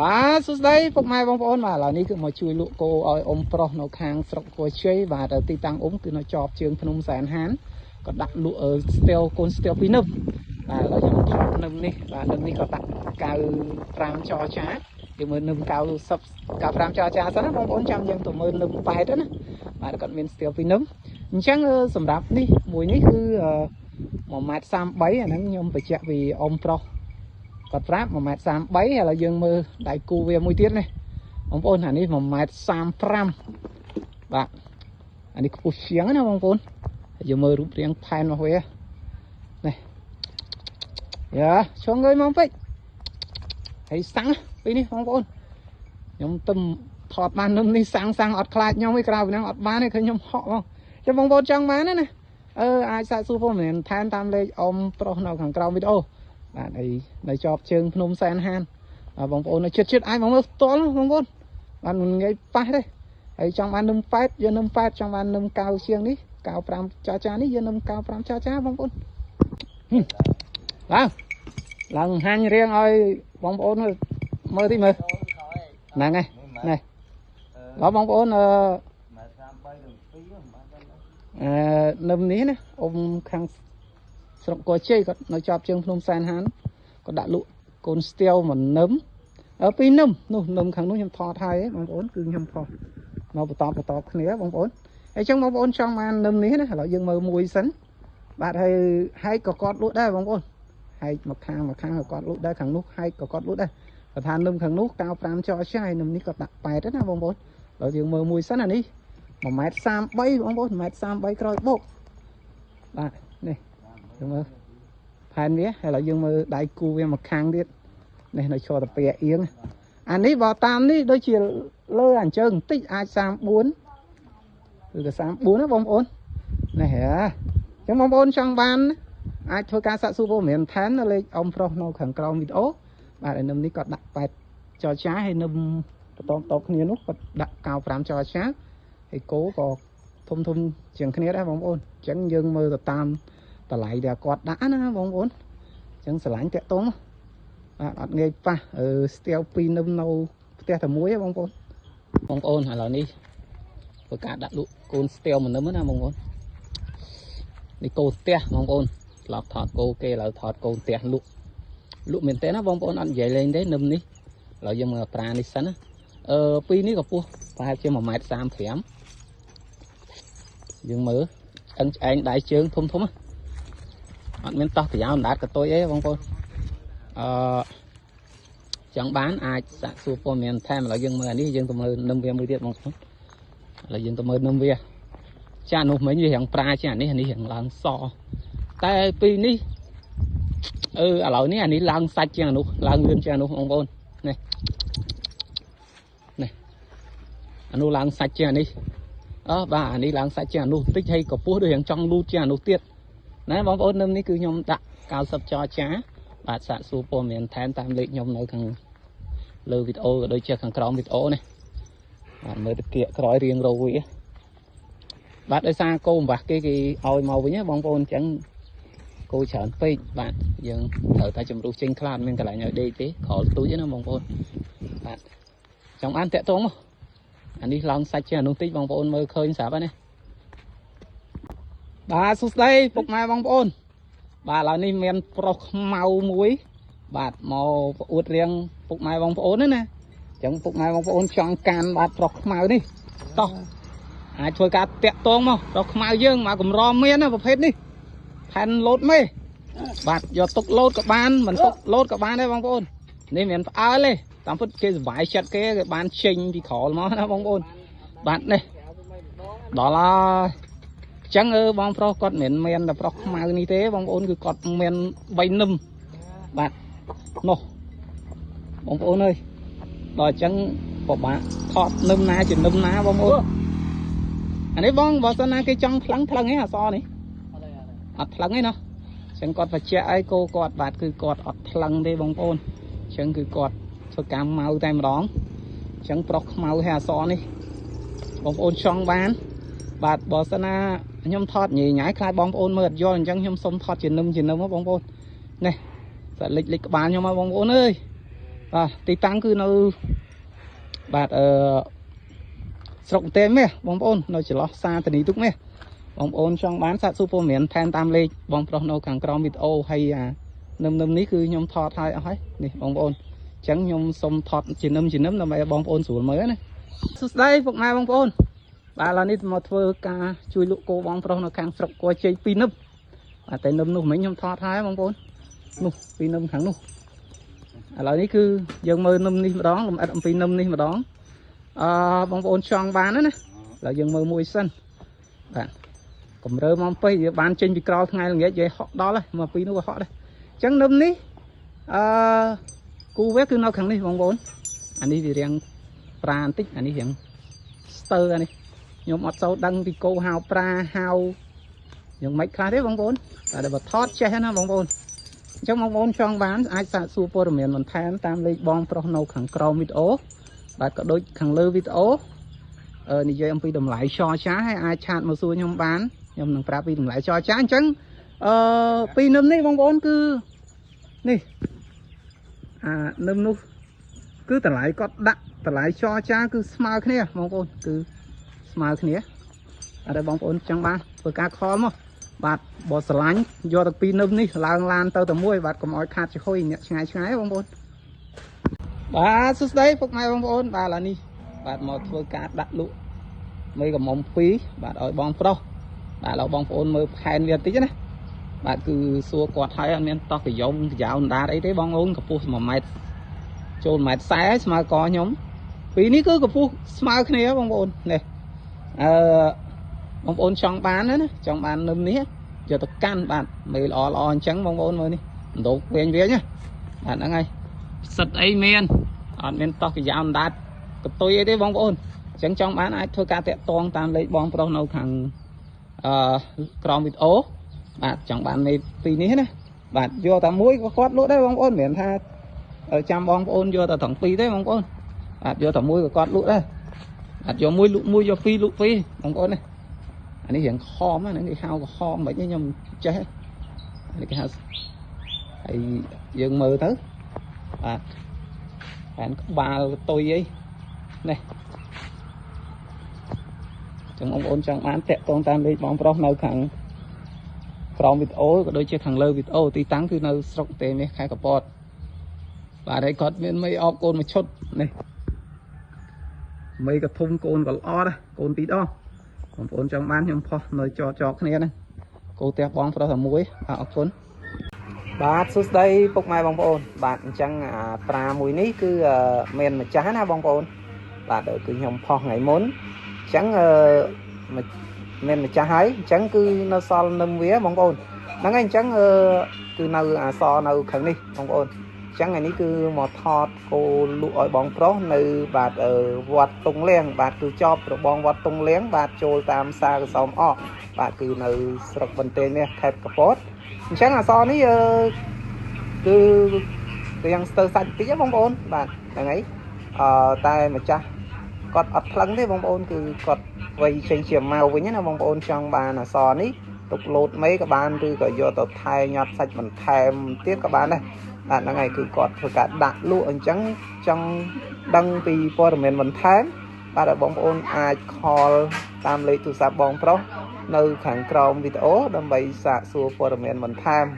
បាទសួស្តីពុកម៉ែបងប្អូនបាទឥឡូវនេះគឺមកជួយលក់គោឲ្យអ៊ំប្រុសនៅខាងស្រុកគោជ័យបាទទៅទីតាំងអ៊ំគឺនៅជាប់ជើងភ្នំសែនហានក៏ដាក់លក់ស្ទាវកូនស្ទាវពីរនឹមបាទឥឡូវខ្ញុំថតនឹមនេះបាទនឹមនេះក៏ដាក់95ចរចាយើងមើលនឹម90 95ចរចាសិនណាបងប្អូនចាំយើងទៅមើលនឹម8ណាបាទគាត់មានស្ទាវពីរនឹមអញ្ចឹងសម្រាប់នេះមួយនេះគឺ1.33ម៉ែត្រអាហ្នឹងខ្ញុំបញ្ជាក់ពីអ៊ំប្រុសគាត់ប្រាប់1.33ម៉ែត្រឥឡូវយើងមើលដៃគូវាមួយទៀតនេះបងប្អូនអានេះ1.35ម៉ែត្របាទអានេះខ្ពស់ជាងណាបងប្អូនយើងមើលរូបរាងផែនរបស់វានេះយ៉ាឆ្ងងើយមកពេកហើយសាំងពីនេះបងប្អូនខ្ញុំទឹមថតបាននឹមនេះសាំងសាំងអត់ខ្លាចខ្ញុំឯក្រៅពីហ្នឹងអត់បានទេឃើញខ្ញុំហក់បងចាំបងប្អូនចង់បានណាអាចសាកសួរព័ត៌មានថែមតាមលេខអ៊ំប្រុសនៅខាងក្រោមវីដេអូបាទអីនៅជាប់ជើងភ្នំសែនហានបាទបងប្អូននៅចិត្តចិត្តអាចមកមើលផ្ទាល់បងប្អូនបាទមិនងាយប៉ះទេហើយចង់បាននឹម8យកនឹម8ចង់បាននឹម9ជាងនេះ95ចាចានេះយកនឹម95ចាចាបងប្អូនឡើងឡើងហាញ់រៀងឲ្យបងប្អូនមើលតិចមើលហ្នឹងហើយនេះដល់បងប្អូននឹមនេះណាអ៊ំខាងស្រុកកោជ័យគាត់នៅជាប់ជើងភ្នំសែនហានគាត់ដាក់លក់កូនស្ទាវមួយនឹមពីរនឹមនោះនឹមខាងនោះខ្ញុំថតហើយបងប្អូនគឺខ្ញុំថតមកបន្តគ្នាបងប្អូនហើយចឹងបងប្អូនចង់បាននឹមនេះណាឥឡូវយើងមើលមួយសិនបាទហើយហែកក៏គាត់លក់ដែរបងប្អូនហែកមកខាងមកខាងក៏គាត់លក់ដែរខាងនោះហែកក៏គាត់លក់ដែរគាត់ថានឹមខាងនោះ95ចោចាយនឹមនេះគាត់ដាក់8ណាបងប្អូនឥឡូវយើងមើលមួយសិនអានេះ1.33ម៉ែត្របងប្អូន1.33ម៉ែត្រក្រោយបុកបាទនេះយើងមើលផែនវាហើយឥឡូវយើងមើលដៃគូវាមកខាងទៀតនេះនៅឈរតាពែអៀងអានេះបើតាមនេះដូចជាលើអញ្ជើងបន្តិចអាច34ឬក៏34ណាបងប្អូននេះហ៎អញ្ចឹងបងប្អូនចង់បានអាចធ្វើការសាកសួរព័ត៌មានថែមនៅលេខអ៊ំប្រុសនៅខាងក្រោមវីដេអូបាទហើយនឹមនេះគាត់ដាក់8ចរចាហើយនឹមបន្តគ្នានោះគាត់ដាក់95ចរចាហើយគោក៏ធំធំជាងគ្នាដែរបងប្អូនអញ្ចឹងយើងមើលទៅតាមតម្លៃដែលគាត់ដាក់ណាបងប្អូនអញ្ចឹងស្រឡាញ់តាក់ទងបាទអត់ងាយប៉ះស្ទាវពីរនឹមនៅផ្ទះតែមួយទេបងប្អូនបងប្អូនឥឡូវនេះធ្វើការដាក់លក់កូនស្ទាវមួយនឹមណាបងប្អូននេះគោផ្ទះបងប្អូនធ្លាប់ថតគោគេឥឡូវថតកូនផ្ទះលក់លក់មែនទេណាបងប្អូនអត់និយាយលេងទេនឹមនេះឥឡូវយើងមើលប្រានេះសិនណាពីរនេះក៏ពោះប្រហែលជា1.35ម៉ែត្រយើងមើលឆ្អឹងឆ្អែងដៃជើងធំធំអត់មានតោះប្រយោអណ្ដាតកតុយអីបងប្អូនចង់បានអាចសាកសួរព័ត៌មានថែមឥឡូវយើងមើលអានេះយើងទៅមើលនឹមវាមួយទៀតបងប្អូនឥឡូវយើងទៅមើលនឹមវាចានោះមិញវារាងប្រាជាអានេះអានេះរាងឡើងសតែពីនេះឥឡូវនេះអានេះឡើងសាច់ជាងអានោះឡើងលឿនជាងអានោះបងប្អូននេះនេះអានោះឡើងសាច់ជាងអានេះបាទអានេះឡើងសាច់ជាងអានោះតិចហើយក៏ពោះដូចរាងចង់លូតជាងអានោះទៀតណាបងប្អូននឹមនេះគឺខ្ញុំដាក់90ចរចាបាទសាកសួរព័ត៌មានថែមតាមលេខខ្ញុំនៅខាងលើវីដេអូក៏ដូចជាខាងក្រោមវីដេអូនេះបាទមើលតិចក្រោយរៀងរោយបាទដោយសារគោអំបះគេគេឲ្យមកវិញណាបងប្អូនអញ្ចឹងគោច្រើនពេកបាទយើងត្រូវតែជំរុះចេញខ្លាចមានកន្លែងឲ្យដេកទេក្រោលទូចណាបងប្អូនបាទចង់បានតាក់ទងមកអានេះឡើងសាច់ជាងអានោះតិចបងប្អូនមើលឃើញស្រាប់ហើយណាបាទសួស្តីពុកម៉ែបងប្អូនបាទឥឡូវនេះមានប្រុសខ្មៅមួយបាទមកប្រអួតរៀងពុកម៉ែបងប្អូនណាអញ្ចឹងពុកម៉ែបងប្អូនចង់កាន់បាទប្រុសខ្មៅនេះតោះអាចធ្វើការតាក់ទងមកប្រុសខ្មៅយើងមកកម្រមានណាប្រភេទនេះផែនលោតមេបាទយកទុកលោតក៏បានមិនទុកលោតក៏បានដែរបងប្អូននេះមិនផ្អើលទេតាមពិតគេសុបាយចិត្តគេគេបានចេញពីក្រោលមកណាបងប្អូនបាទនេះដល់ហើយចឹងបងប្រុសគាត់មិនមែនតែប្រុសខ្មៅនេះទេបងប្អូនគឺគាត់មាន3នឹមបាទនោះបងប្អូនអើយដល់អញ្ចឹងពិបាកថតនឹមណាជានឹមណាបងប្អូនអានេះបងបើសិនណាគេចង់ថ្លឹងថ្លឹងឯងអសនេះអត់ថ្លឹងឯណោះអញ្ចឹងគាត់បញ្ជាក់ឲ្យគោគាត់បាទគឺគាត់អត់ថ្លឹងទេបងប្អូនអញ្ចឹងគឺគាត់ធ្វើការម៉ៅតែម្ដងអញ្ចឹងប្រុសខ្មៅហើយអសនេះបងប្អូនចង់បានបាទបើសិនណាខ្ញុំថតញ៉ៃញ៉ៃខ្លាចបងប្អូនមើលអត់យល់អញ្ចឹងខ្ញុំសុំថតជានឹមជានឹមបងប្អូននេះសាក់លិចលិចក្បាលខ្ញុំមកបងប្អូនអើយ បាទទីតាំងគឺនៅបាទអឺស្រុកបន្ទាយមាសបងប្អូននៅចន្លោះសាធានីទូកមាសបងប្អូនចង់បានសាកសួរព័ត៌មានថែមតាមលេខបងប្រុសនៅខាងក្រោមវីដេអូហើយអានឹមនឹមនេះគឺខ្ញុំថតហើយអស់ហើយនេះបងប្អូនអញ្ចឹងខ្ញុំសុំថតជានឹមជានឹមដើម្បីឲ្យបងប្អូនស្រួលមើលណាសួស្តីពុកម៉ែបងប្អូនបាទឥឡូវនេះមកធ្វើការជួយលក់គោបងប្រុសនៅខាងស្រុកកជ័យ2នឹមបាទតែនឹមនោះមិញខ្ញុំថតហើយបងប្អូននោះពីរនឹមខាងនោះឥឡូវនេះគឺយើងមើលនឹមនេះម្ដងលំអិតអំពីនឹមនេះម្ដងអឺបងប្អូនចង់បានណាឥឡូវយើងមើលមួយសិនបាទកម្រើមកពេះវាបានចេញពីក្រោលថ្ងៃល្ងាចយាយហក់ដល់ហើយមកពីនោះក៏ហក់ដែរអញ្ចឹងនឹមនេះអឺគូវាគឺនៅខាងនេះបងប្អូនអានេះវារៀងប្រាបន្តិចអានេះរៀងស្ទើអានេះខ្ញុំអត់សូវដឹងពីគោហៅប្រាហៅយ៉ាងម៉េចខ្លះទេបងប្អូនតែបើថតចេះណាបងប្អូនអញ្ចឹងបងប្អូនចង់បានអាចសាកសួរព័ត៌មានបន្ថែមតាមលេខបងប្រុសនៅខាងក្រោមវីដេអូបាទក៏ដូចខាងលើវីដេអូនិយាយអំពីតម្លៃចរចាហើយអាច chat មកសួរខ្ញុំបានខ្ញុំនឹងប្រាប់ពីតម្លៃចរចាអញ្ចឹងអឺពីនឹមនេះបងប្អូនគឺនេះអានឹមនោះគឺតម្លៃគាត់ដាក់តម្លៃចរចាគឺស្មើគ្នាបងប្អូនគឺស្មើគ្នាអត់ទេបងប្អូនចង់បានធ្វើការ call មកបាទបើស្រឡាញ់យកទៅពីនឹមនេះឡើងឡានទៅតែមួយបាទកុំឲ្យខាតចំហុយអ្នកឆ្ងាយឆ្ងាយបងប្អូនបាទសួស្តីពុកម៉ែបងប្អូនបាទឥឡូវនេះបាទមកធ្វើការដាក់លក់មេកំមុំ2បាទឲ្យបងប្រុសបាទឲ្យបងប្អូនមើលផែនវាបន្តិចណាបាទគឺសួរគាត់ហើយអត់មានតោះកយំកយោអណ្ដាតអីទេបងប្អូនកម្ពស់1ម៉ែត្រចូល1ម៉ែត្រ40ស្មើកខ្ញុំពីនេះគឺកម្ពស់ស្មើគ្នាបងប្អូននេះអឺបងប្អូនចង់បានណាចង់បាននឹមនេះយកទៅកាន់បាទមេល្អល្អអញ្ចឹងបងប្អូនមើលនេះដោកវែងវែងណាបាទហ្នឹងហើយសិតអីមានអត់មានតោះកយោអណ្ដាតកតុយអីទេបងប្អូនអញ្ចឹងចង់បានអាចធ្វើការតាក់ទងតាមលេខបងប្រុសនៅខាងអឺក្រោមវីដេអូបាទចង់បានមេពីរនេះណាបាទយកតែមួយក៏គាត់លក់ដែរបងប្អូនមិនមែនថាចាំបងប្អូនយកតែទាំងពីរទេបងប្អូនបាទយកតែមួយក៏គាត់លក់ដែរបាទយកមួយលក់មួយយកពីរលក់ពីរបងប្អូនណាអានេះរៀងខំហ្នឹងគេហៅក្រហមមិនខ្ញុំចេះអានេះគេហៅហើយយើងមើលទៅបាទបានក្បាលកតុយអីនេះចឹងបងប្អូនចង់បានតាក់ទងតាមលេខបងប្រុសនៅខាងក្រោមវីដេអូក៏ដូចជាខាងលើវីដេអូទីតាំងគឺនៅស្រុកទេមាសខេត្តកពតបាទហើយគាត់មានមេអបកូនមួយឈុតនេះមេក៏ធំកូនក៏ល្អដែរកូនពីរដងបងប្អូនចង់បានខ្ញុំផុសនៅចចគ្នាហ្នឹងគោផ្ទះបងប្រុសតែមួយបាទអរគុណបាទសួស្តីពុកម៉ែបងប្អូនបាទអញ្ចឹងអាប្រាមួយនេះគឺមានម្ចាស់ណាបងប្អូនបាទគឺខ្ញុំផុសថ្ងៃមុនអញ្ចឹងមានម្ចាស់ហើយអញ្ចឹងគឺនៅសល់នឹមវាបងប្អូនហ្នឹងហើយអញ្ចឹងគឺនៅអាសនៅខាងនេះបងប្អូនអញ្ចឹងថ្ងៃនេះគឺមកថតគោលក់ឲ្យបងប្រុសនៅបាទវត្តតុងលៀងបាទគឺជាប់របងវត្តតុងលៀងបាទចូលតាមសាកសោមអកបាទគឺនៅស្រុកបន្ទាយមាសខេត្តកពតអញ្ចឹងអសនេះគឺរៀងស្ទើរសាច់តិចបងប្អូនបាទហ្នឹងហើយអឺតែម្ចាស់គាត់អត់ថ្លឹងទេបងប្អូនគឺគាត់វៃចេញជាមកវិញណាបងប្អូនចង់បានអសនេះទុកលោតមេក៏បានឬក៏យកទៅថែញាត់សាច់បន្ថែមទៀតក៏បានដែរបាទហ្នឹងហើយគឺគាត់ធ្វើការដាក់លក់អញ្ចឹងចង់ដឹងពីព័ត៌មានបន្ថែមបាទឲ្យបងប្អូនអាចខលតាមលេខទូរស័ព្ទបងប្រុសនៅខាងក្រោមវីដេអូដើម្បីសាកសួរព័ត៌មានបន្ថែម។